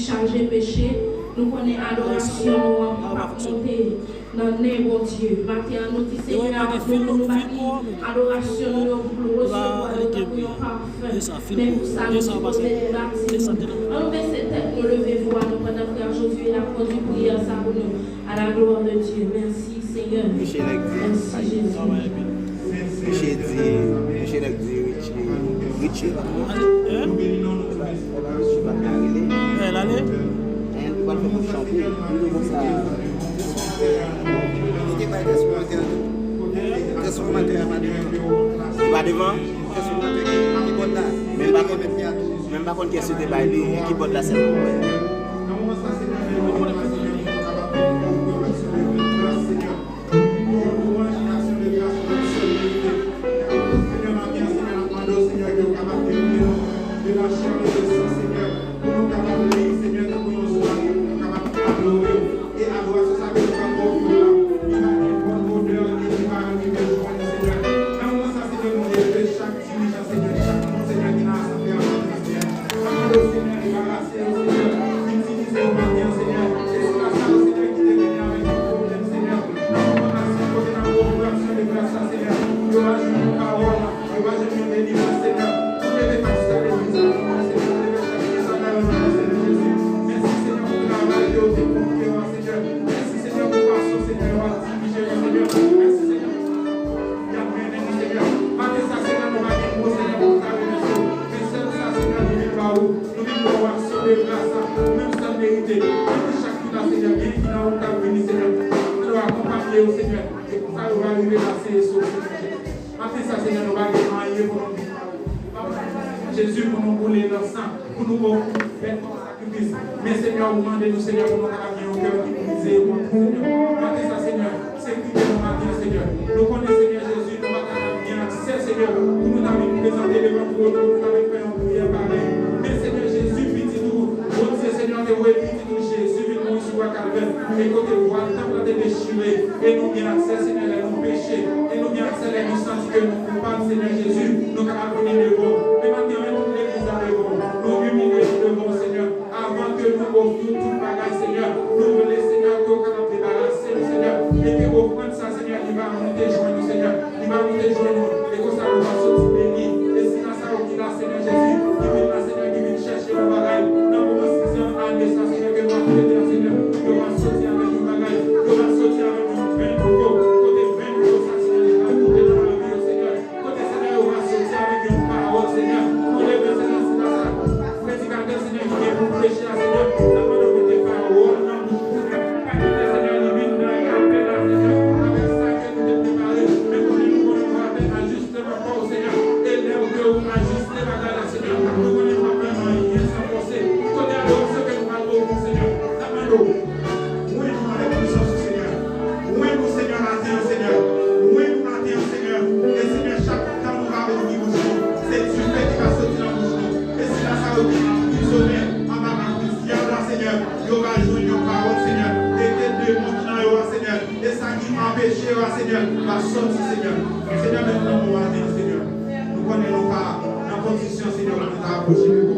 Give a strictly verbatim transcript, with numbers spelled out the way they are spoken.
chaje peche. Nou konnen adorasyon nou an pou pa monte nan nen Bondye. Maten an, nou di, Senyè, nou, nou bati adorasyon nou yo pou nou resevwa yo tankou yon pafen. Men pou sa, nou sipoze bati nou. An nou bese tèt nou, leve vwa nou pandan frè Josué ap kondui priyè sa pou nou. À la gloire de Dieu. Merci, Seigneur. Michel ak di. Merci, Jésus. Michel di, Michel ak di Richie, Richie. Hein? Richie pa ka rele. Eh, l ale? Eh, li pral fè pou chante. Li di konsa. Li te bay transfòmatè an tou. Transfòmatè a pa devan. Li pa devan? Transfòmatè ki, ki bòt la. Men pa konn, men pa konn kiyès yo te bay li. Kibòd la sèlman mwen wè. Pou louwanj e aksyon de gras pou nou sèl merite. Senyè, maten an, Senyè, n ap mande w, Senyè, ke w kapab depouye nou de lachè e de san, Senyè, pou nou kapab vini, Senyè, tankou yon zwa, pou nou kapab adore w. E adorasyon sa ke nou pral ofri w la, li pa gen bòn odè e li pa rive jwenn nou, Senyè. Nan moman sa, Senyè, nou leve chak dirijan, Senyè, chak moun, Senyè, ki nan asanble a maten an, Senyè. N ap mande w, Senyè, debarase yo, Senyè, itilize yo maten an, Senyè. Espwa sa yo, Senyè, ki te vini avèk yon pwoblèm, Senyè. Nan moman sa, Senyè, kote n ap ofri aksyon de gras la, Senyè, yo va jwenn yon pawòl, yo va jwenn yon delivrans, Senyè. Nou leve pastè legliz la, nou, Senyè, nou leve chak moun sa nan non, Senyè Jezi. Mèsi, Senyè, pou travay ke w te konfye yo a, Senyè. Mèsi, Senyè, pou fason, Senyè, yo ap dirije nou, Senyè. Mèsi, Senyè, pou fason y ap mennen nou, Senyè. Maten sa, Senyè, nou pa gen mo, Senyè, pou nou ta remèsye w. Men sèl sa, Senyè, nou vin ba ou. Nou vin ba ou aksyon de gras sa, ou menm sèl merite. Mèsi pou chak ki la, Senyè, gen ki nan wout k ap vini, Senyè. Senyè, akonpaye yo, Senyè. E pou sa yo va rive la, se sou Senyè Jezi. Maten sa, Senyè, nou pa gen anyen pou nou di. Jezi, pou nou boule nan san, pou nou ofri bèt kòm sakrifis. Men, Senyè, ou mande nou, Senyè, pou nou kapab gen yon kè ki brize e kontre, Senyè. Maten sa, Senyè, se kri ke nou maten an, Senyè. Nou konnen, Senyè Jezi, nou pa kapab gen aksè, Senyè, pou nou ta vin prezante devan twòn ou, pou nou ta vin fè yon priyè parèy. Men, Senyè Jezi, pitit ou, Bondye, Senyè, te voye pitit ou, Jezi, vin mouri sou bwa Kalvè. E kote vwal tanp lan te dechire, e nou gen aksè, Senyè, lè nou peche, e nou gen aksè lè nou santi ke nou koupab, Senyè Jezi, nou kapab vini devan w. Men maten an, tout legliz la devan w. Nou imilye nou devan w, Senyè. Avan ke nou ofri w tout bagay, Senyè, nou vle, Senyè, ke w kapab debarase nou, Senyè, e ke ofrann sa, Senyè, li va monte jwenn nou, Senyè, li va monte jwenn nou, e konsa nou va soti beni. E si la sa yo ki la, Senyè Jezi, ki vin la, Senyè, ki vin chèche yon bagay, nan moman sizèm ane sa, Senyè, ke nou ap fete a, Senyè, yo va soti avèk yon bagay, yo va soti avèk yon ven nouvo, kote ven nouvo sa, Senyè, li va monte nan lavi yo, Senyè. Kote, Senyè, yo va soti avèk yon pawòl, Senyè. Nou leve, Senyè, sila sa. Predikatè, Senyè, ki gen pou preche a, Senyè. N ap mande w mete pawòl nan bouch li, Senyè. Pa kite, Senyè, li vin nan rapèl la, Senyè. Avèk sa ke nou te prepare. Men konnen nou konnen nou va fè ajisteman pa w, Senyè. E lè w ke w ajiste bagay la, Senyè, nou konnen nou p ap fè anyen san fòse. Kote adorasyon ke nou pral ofri, Senyè. N ap mande w. Wouy nou avèk pwisans ou, Senyè. Wouy nou, Senyè, maten an, Senyè. Wouy nou maten an, Senyè. E, Senyè, chak tan nou va ouvri bouch nou, se dife ki va soti nan bouch nou. E sila sa yo ki anprizonnen anba aprizyaj la, Senyè, yo va jwenn yon pawòl, Senyè. E ke demon ki nan yo a, Senyè, e sa ki anpeche yo a, Senyè, va sòti, Senyè. Senyè, men nou nan men w maten an, Senyè. Nou konnen nou pa nan kondisyon, Senyè, pou nou ta apwoche.